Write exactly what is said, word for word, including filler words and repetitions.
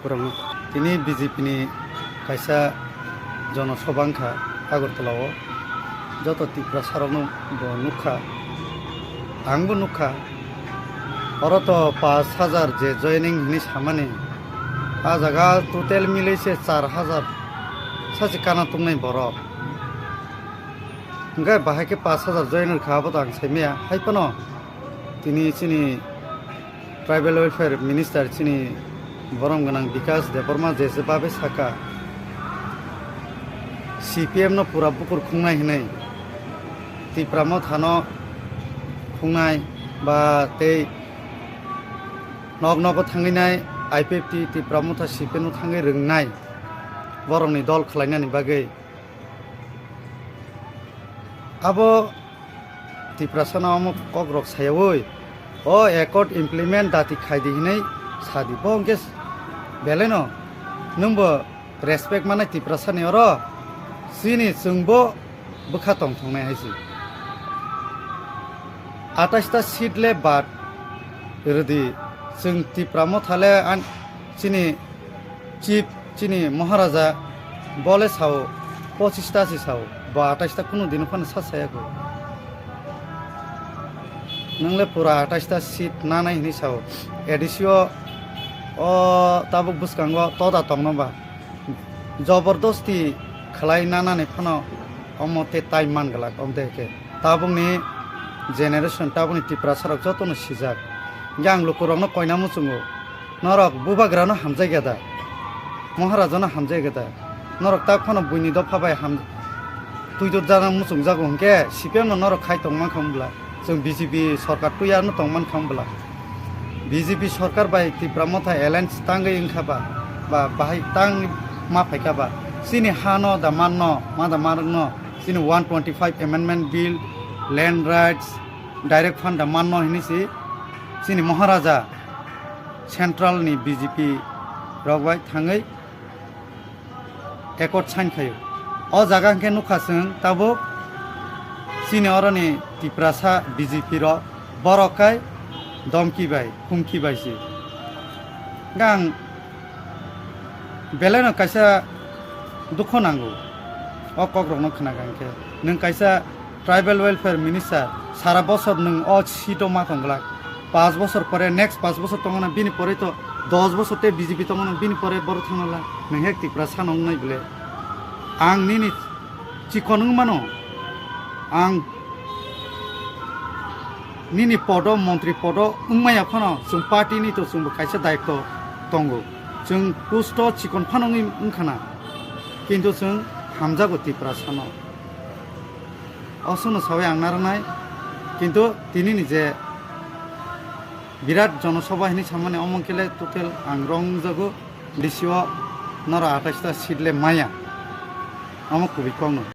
Kwrwngno. Tini B J P ni kaisa jonosobha wngkha Agartala o. Joto Tiprasa rokno bo nukha, angbo nukha. Oro to pash hajar je joining hinwi samani, a jaga total milwi se char hajar sachi kana tongnai borok. Hwnkhe bahai khe pash hajar joiner kha, abo to ang saimaya. Hai phano tini chini Tribal Welfare Minister chini borom gwnang Bikash Debbarma je je babe saka, C P M no pura bukur khungnai hinwi, Tipra Motha no khungnai ba tei nok nogo thangwi nai I P F T Tipra Motha C P M no thangwi rwngnai borokni dol khlainani bagwi. Abo Tiprasano omo kokrok sayawi, o accord implement dati khaidi hinwi sadi. Bo hwnkhe belaino nwngbo respect manai Tiprasani oro, chini chwngbo bwkha tongthoknai hai se. Atais ta seat le bad rwdi, chwng Tipra Motha le an-, chini chief, chini Maharaja, bo le sao, pochis ta se sao, bo atais ta kunu dino phano sa saya kho. Nwng le pura atais ta seat nanai hinwi sao. A D C o, o tabuk bwskango toda tongno ba. Jobordosti khlai nanani phano omo te tai man glak, omo te khe. Tabukni generation, tabukni Tiprasa rok jotono sijak. Hingke ang lukurokno koina muchungo. Norok bubagrano hamjai gada. Maharajano hamjai gada. Norok tak phano buini dopha bai ham-, tuidut jana muchungjago hingke C P M no norok khai tongma kha wng bwla. Chwng B J P sorkar tuiyano tongman kha wng bwla. B J P sorkar bai Tipra Motha alliance tangwi wngkha ba, ba bahai tang ma phaikha ba. Chini hano da manno, ma da manrokno, chini one twenty-five amendment bill, land rights, direct fund da manno hinwi se chini Maharaja central ni B J P rok bai thangwi accord sign khaio. O jaga hwnkhe nukha chwng tabuk chini oroni Tiprasa B J P rok borok kai domki bai, humki bai se. Hwnkhe ang belaino kaisa dukho nango o kokrokno khna kha hwnkhe. Nwng kaisa Tribal Welfare Minister, sara bosor nwng o seat o ma tong glak. Panch bosor pore, next panch bosor tongna, bini pore to dos bosor te B J P tongna, bini pore boro thangna la. Nwng hek Tiprasa no wngnai bole. Ang nini chikon wng mano. Ang nini podo, montri podo wngmaya phano chwng party ni to chwngbo kaisa daitto tongo. Chwng post o chikon phano wngwi wngkhana. Kintu chwng hamjago Tiprasa no. Osono sawi ang narwknai, kintu tini ni je birat jonosobha hinwi samani omo khe le total ang wrong wngjago, D C o norok atais ta seat le maya, omo kubui kokno.